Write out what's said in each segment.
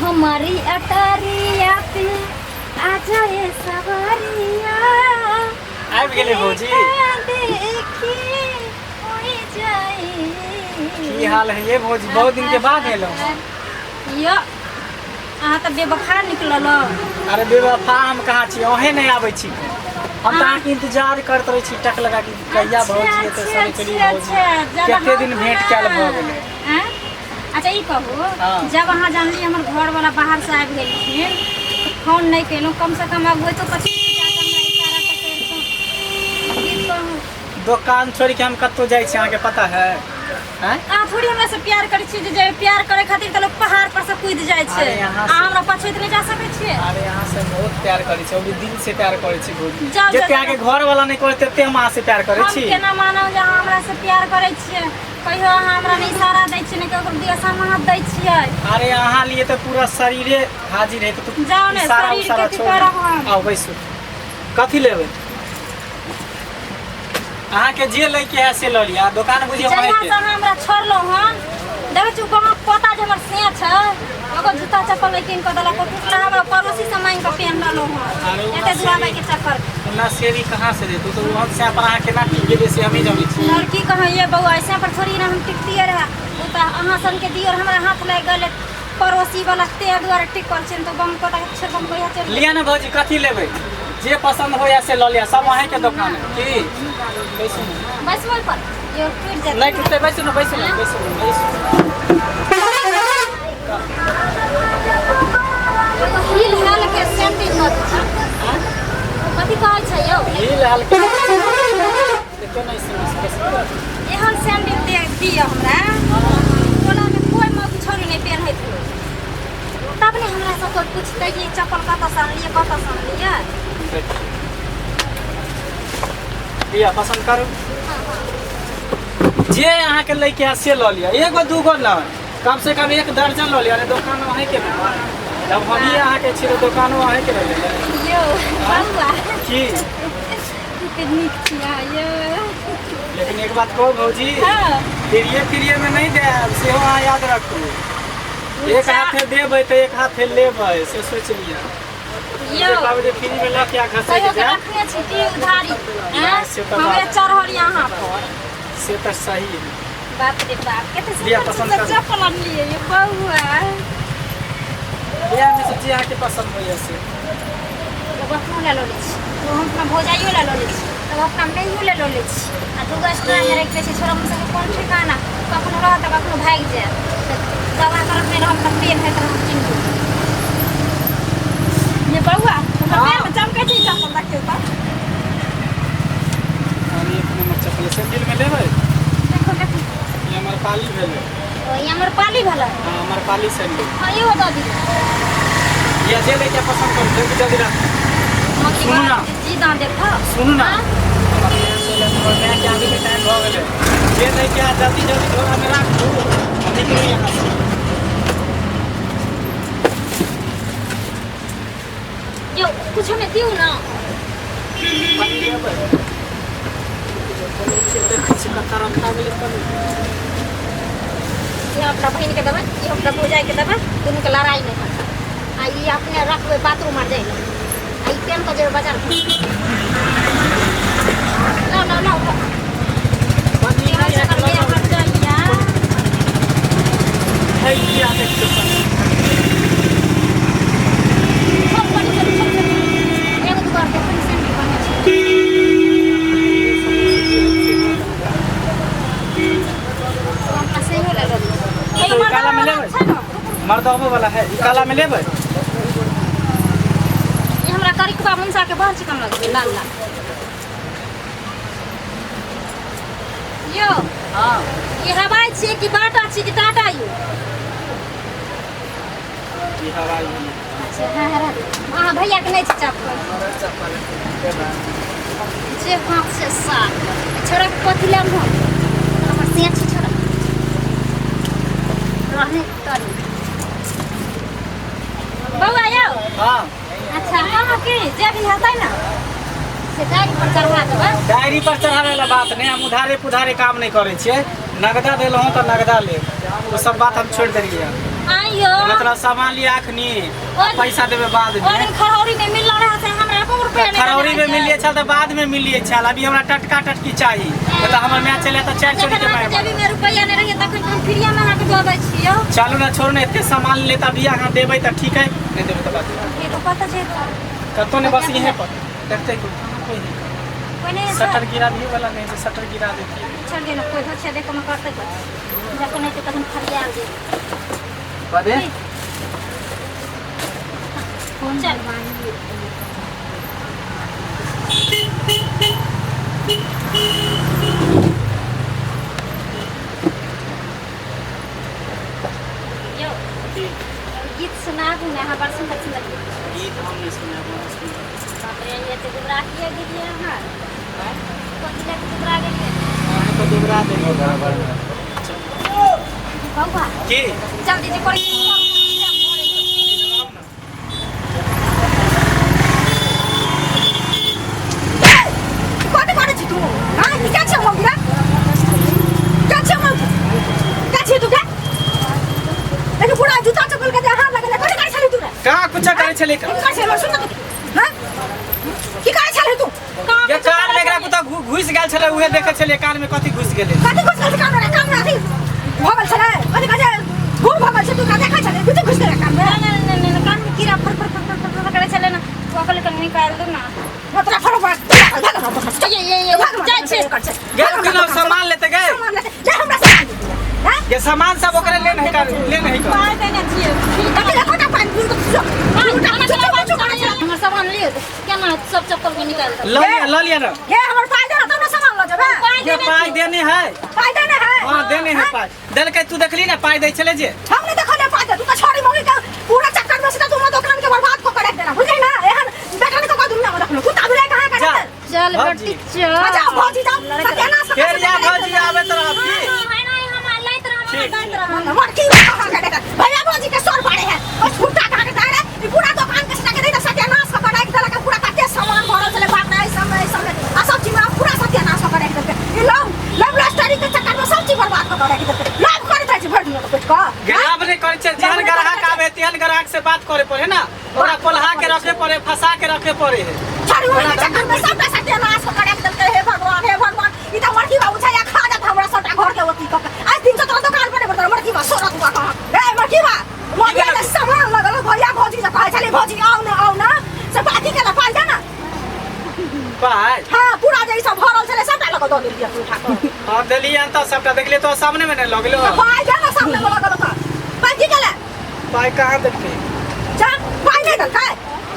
हमारी अटारिया पे आ जाए सवारिया। आबि गेलै भौजी। देखी उड़ जाए। की हाल है ये भौजी? बहुत दिन के बाद एलहुँ। यो, अहाँ तऽ बेवफा निकलल। अरे बेवफा हम कहाँ छी? अहें नहि आबै छी। हम तऽ अहाँके इंतजार करैत रहै छी टक लगा के, कहिया भौजी एतै, सरे चली भौजी। कते दिन भेंट कयल भऽ गेलै। आँय? अच्छा, ई कहू। हाँ। जब अहाँ जानली हमर घर वाला बाहर से आबि गेलखिन, तऽ फोन नहि केलहुँ। कम से कम आब होइतो 25 रुपया हमरा इशारा तऽ करितहुँ। की कहू? दोकान छोड़ि के हम कतौ जाइ छी, अहाँके पता है? आँय? अहाँ थोड़ी हमरा से प्यार करै छियै जे प्यार करे खातिर तऽ लोक पहाड़ पर से कूदि जाइ छै। अरे अहाँ हमरा पछुति नहि जा सकै छियै। अरे, अहाँ से बहुत प्यार करै छी, वो भी दिल से प्यार करै छी भौजी। जाउ, जते जाउ, अहाँके घर वाला नहि करै, तते हम अहाँ से प्यार करै हम छी। केना मानब जे अहाँ हमरा से प्यार करै छियै? कहियो अहाँ हमरा नहि इशारा दै छियै, नहि ककरो दिया सामान दै छियै। अरे, अहाँ लिए तऽ पूरा शरीरे हाजिर है। तऽ जाउ ने, इशारा शरीरके उशारा की छोड़ू। करब हम? आउ, बैसू। कथी लेबै? अहाँके जे लैके है से लऽ लिअ, दोकान बुझियौ जहिया अहाँके। से अहाँ हमरा छोड़लहुँ हन, देखै छी गाँवक पोता जे हमर से छै, ओकर जूता चप्पल नहि कीन कऽ देलक। ओ टुटला हमरा पड़ोसी से मांगि कऽ पेन लेलहुँ हन। अरे, एते दुराबै के चक्कर। ना सेरी कहाँ से देतू? तो वहाँ से पर अहाँ केना टिक गेलियै से हमही जानै छी। और की कहै ये बौआ, ऐसे पर थोड़ी ना हम टिकतियै रहे। ओ तऽ अहाँ सनके दियौ हमरा हाथ लागि गेलै पड़ोसी वाला, ते दुआरे टिकल छै। तऽ बम कोता छोड़, बम कहिया चलि। लिअ ने भौजी, कथी लेबै? जे पसंद होइए से लऽ लिअ, सब अहींके दोकान है। की बैसू ने। बस, ओहि पर यो टूटि जायत। नहि टूटतै, बैसू ने, बैसू ने, बैसू ने, बैसू। एगो हिल हाल के सैंडल दऽ दै छी। कथी कहै छै यौ? हिल हाल के देखियौ ने, इसमे एहन सैंडल दे दिअ हमरा, टोलामे कोइ मौगी छौरी नहि पेन्हैत हो, तब ने हमरा सब कोइ पूछतै कि चप्पल कतऽसँ आनलियै, कतऽसँ आनलियै। लिअ, पसंद करू। जे अहाँके लैके है से लऽ लिअ। एगो दूगो नहि, कम से कम एक दर्जन लऽ लिअ। अरे, दोकान अहीँके ने, जब हमही अहाँके छी तऽ दोकानो अहीँके लऽ लेबै। यौ बौआ। की? कते नीक छियै यौ। लेकिन एक बात कहू भौजी? हाँ। फ्रीये फ्रीये में नहीं देब, सेहो अहाँ याद रखू। एक हाथे देबै तऽ एक हाथे लेबै, से सोचि लिअ। यौ। कहबै जे फ्री में लऽ के आ घसकि कहियो के जायब। रखने छी की उधारी? आँय? से तऽ हमरे बात। चढ़ल यहाँ पर। से तऽ सही है। बाप रे बाप, कते लिअ, सुंदर पसंद सुंदर करू। चप्पल अनलियै ये बौआ। लिअ, एहिमे से जे अहाँके पसंद होइए से। एगो अपनो लए लऽ लै छी, एगो हम अपना भौजाइयो लए लऽ लै छी, एगो अपना नहियो लए लऽ लै छी आ दूगो एक्स्ट्रा मे राखि लै छी। छोड़ा सबके कोन ठिकाना, कखनो रहत तऽ कखनो भागि जायत। तऽ दवा करत नहि रहत तऽ पेन होइत रहत किनको। ये बौआ, हमरा हाँ। पैर मे चमकै छै ई चप्पल, देखियौ तऽ। और एक नंबर चप्पल सैंडल में लेबै? देखो, देखो। ई हमर पाली भेलै। ओ, ई हमर पाली भेलै? हाँ, हमर पाली सैंडल। हाँ, इहो दऽ दियौ। या जे लैके पसंद करू, जल्दी जल्दी राखू। सुनू ना। जी दाँ देखो। सुनू ना। हाँ? हमर माय चलि आयल, हमर मायके आबैके टाइम भऽ गेलै। जे लैके आ, जल्दी जल्दी झोरामे राखू आ निकलू यहाँ से। यौ, कुछो नहि दियौ ने। पानी लेबै? देखै छी कतऽ रखा गेलै पानी। ई हम अपना बहिनके देबै, ई हम अपना भौजाइके देबै, दुनूके लड़ाइ नहि होतै। आ ई अपने रखबै बाथरूम आर जाइ लए आ ई पेन कऽ जेबै बाजार। लाउ, लाउ, लाउ, लाउ। पानी केहन नहि है, छै लगाउ। हट जाइया। है, की आ देखियौ पानी। छोड़, बड़ी चलू, छोड़, छोड़। एगो दूगो आर देखो, सैंडल बढ़िआँ छै। तो अपना सही लए लो। तो ई काला में लेबै? छै ने? मर्दबो वाला है, ई काला में लेबै? ई हमरा करिकबा मुनसा के बड़ चिकन लगबै, लाल लाल। यौ। हाँ। ई हवाई छियै कि बाटा छियै कि टाटा यौ? ई हवाई भेलै। अच्छा, हाँ हाँ, अहाँ भैया के नहि छै चप्पल। चप्पल लेबै? जे हाथ से साफ छोड़ा के कथी लेब हम? हमर से छै, छोड़ा रहने करू। बौआ यौ। हाँ। अच्छा, कहलहुँ कि जे भी हेतै ने से डायरी पर चढ़ा देबै। डायरी पर चढ़ावे वाला बात नहीं, हम उधारे पुधारे काम नहीं करै छियै। नगदा देलहुँ तऽ नगदा लेब, ओ सब बात हम छोड़ि देलियै। आइयो मतलब सामान लिया अखनी पैसा देबे बाद ओहि में दिन खरौरी में मिलल रहा से हमरा एको रुपया नहीं खरौरी में मिलिए छल तऽ बाद में मिलिए छल अभी हमरा टटका टटकी चाही नहीं तऽ हमर माय चले तऽ चारि चोरी जखन के अहाँके माय जेबी में रुपया नहीं रहिए तखन हम फ्रीया में अहाँके दऽ दै छियौ चलू ना छोड़ू ना एते सामान ले तऽ अभी अहाँ देबै तऽ ठीक है नहीं देबै तऽ बात फेर कतऽ जेतै कतौ नहीं बस यहीं पर देखते कोई कोई नहीं कोई नहीं शटर गिरा दिए वाला नहीं है शटर गिरा देती है चल गेल कोई हो छै देखो में करतै कुछ जखन हेतै तखन फरियाल जेतै बदे चल यौ गीत सुनाबू ने अहाँ बड़ सुन्दर सुन्दर गीत गीत हम नहीं सुनाबो बाप रे ये तऽ दुबरा किया गेलियै अहाँ कथी लए कऽ दुबरा गेलियै अहाँ तो दुबरा देलियै बौआ की जल्दी जे करै कथी करै छी तू हाँ ई क्या छै मौगी रे क्या छै मौगी क्या छी तू क्या देखी पूरा जूता चप्पल के हाथ लगेले कथी करै छली तू रे कहाँ कुछ करै छलै की करै छली सुन त हाँ की करै छली तू ये कान में एकरा कुत्ता घुसि गेल छलै उहे देखै छलियै कान में कथी घुसि गेलै कथी घुस गेल छै कान में कान में अथी भऽ गेल छलै कथी कहै छै भूल भऽ गेल छै तू का देखै छलै कथी घुसि गेलै कान में नहि नहि नहि कान में कीड़ा फर फर फर फर फर करै छलै ने ओकरा कनि निकालि दू ने तोरा फर फर ये ये ये जाइ छै गेल कि सामान लेते गए सामान लेते जा हमरा सामान दे दिया हैं ये सामान सब ओकरे ले नहीं कर ले नहीं कर पाइ देने छियै कथी ले कोटा पानि पूर हमर सामान लिअ केना सब चप्पल के निकालि दू ल लिया ल लिया ना ये हमर पाइ दे ना तब ना सामान ल जेबै पाइ ये देने पाइ छियै। देने है पाइ देने है हाँ देने है पाइ देलकै तू देखली ना पाइ दै छलै जे हम नहीं देखले पाइ दे तू तो छोड़ी मौगी के पूरा चक्कर में से तू हमर दुकान के बर्बाद क के रख देना बुझली ना एहन बेटा ने कह दुनिया में रखलो कुत्ता बिलाई कहां के जा। चल भौजी। बेटी चल आ जाओ भौजी जाओ सत्यानाश फेर या भौजी आबैत रहब की हाँ, हाँ, हम लैत रहब, ठीक, लैत रहब। मरकी कहां के देख भैया भौजी के सर पाड़े है बस कुत्ता कहां के दारे ई पूरा दुकान के सटा के दे सत्यानाश क के रख देलक पूरा कते सामान भरल छले बाप रे सब में सब में आ सब चीज में पूरा सत्यानाश क के रख देलक ई लव लव स्टोरी के चक्कर में सब चीज बर्बाद क के रख देलक लव करैत रहै छै भरि दिन बैठ कऽ गलाब नहि करै छै जेहन ग्राहक आबै तेहन ग्राहक से बात करे पड़े ना ओकरा पोल्हा के रखे पड़े फंसा के रखे पड़े है छाड़ी उड़ी के चक्कर में सबटा सत्यानाश कऽ के राखि देलकै हे भगवान हे भगवान ई तऽ मरकी बाबू छै या खा जात हमरा सबटा घर के ओती कऽ के आज दिन से तोरा दुकान पर नहीं मरकी बा सोरत हुआ कहाँ ए मरकी बा मरकी के सामान लगल भैया भौजी से कहै छलै भौजी आउ ना आउ ना से बाकी के पाइ दे ना पाइ हाँ पूरा जे ई सब भरल छलै सबटा लऽ कऽ दऽ देलियै उठा कऽ हाँ देलियै हन तऽ सबटा देखलियै तो सामने में नहि लगलो तऽ पाइ दे ना सामने में लगल तऽ पाइ की केले पाइ कहाँ देलकै जा पाइ नहि देलकै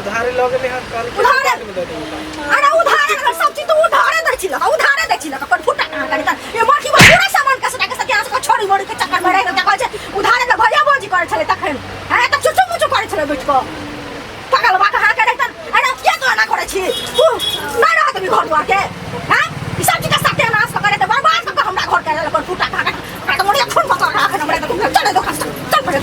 उधारे लऽ गेलै हन कहलकै उधारे? बाद में दऽ देबै पाइ। अरे उधारे अगर सब चीज तो उधारे दै छी लगा उधारे दै छी लगा पर फुटा कहाँ करी त ये मरकी बा पूरा सामान के सटा के सत्यानाश के छोड़ी मोड़ी के चक्कर में रहि गेल कहै छै उधारे त भैया भौजी करै छलै तखन हैं त चुचु मुचु करै छलै बैठ कऽ पागल बा कहाँ के रहतन अरे किया तू एना करै छी तू नहि रहत अभी घर दुआर के हैं ई सब चीज के सत्यानाश कऽ करे त बर्बाद कऽ के हमरा घर के रहल पर फुटा कहाँ के ओकरा त मोड़िया खून बचा रहा हमरा त चले दोकान चल पड़े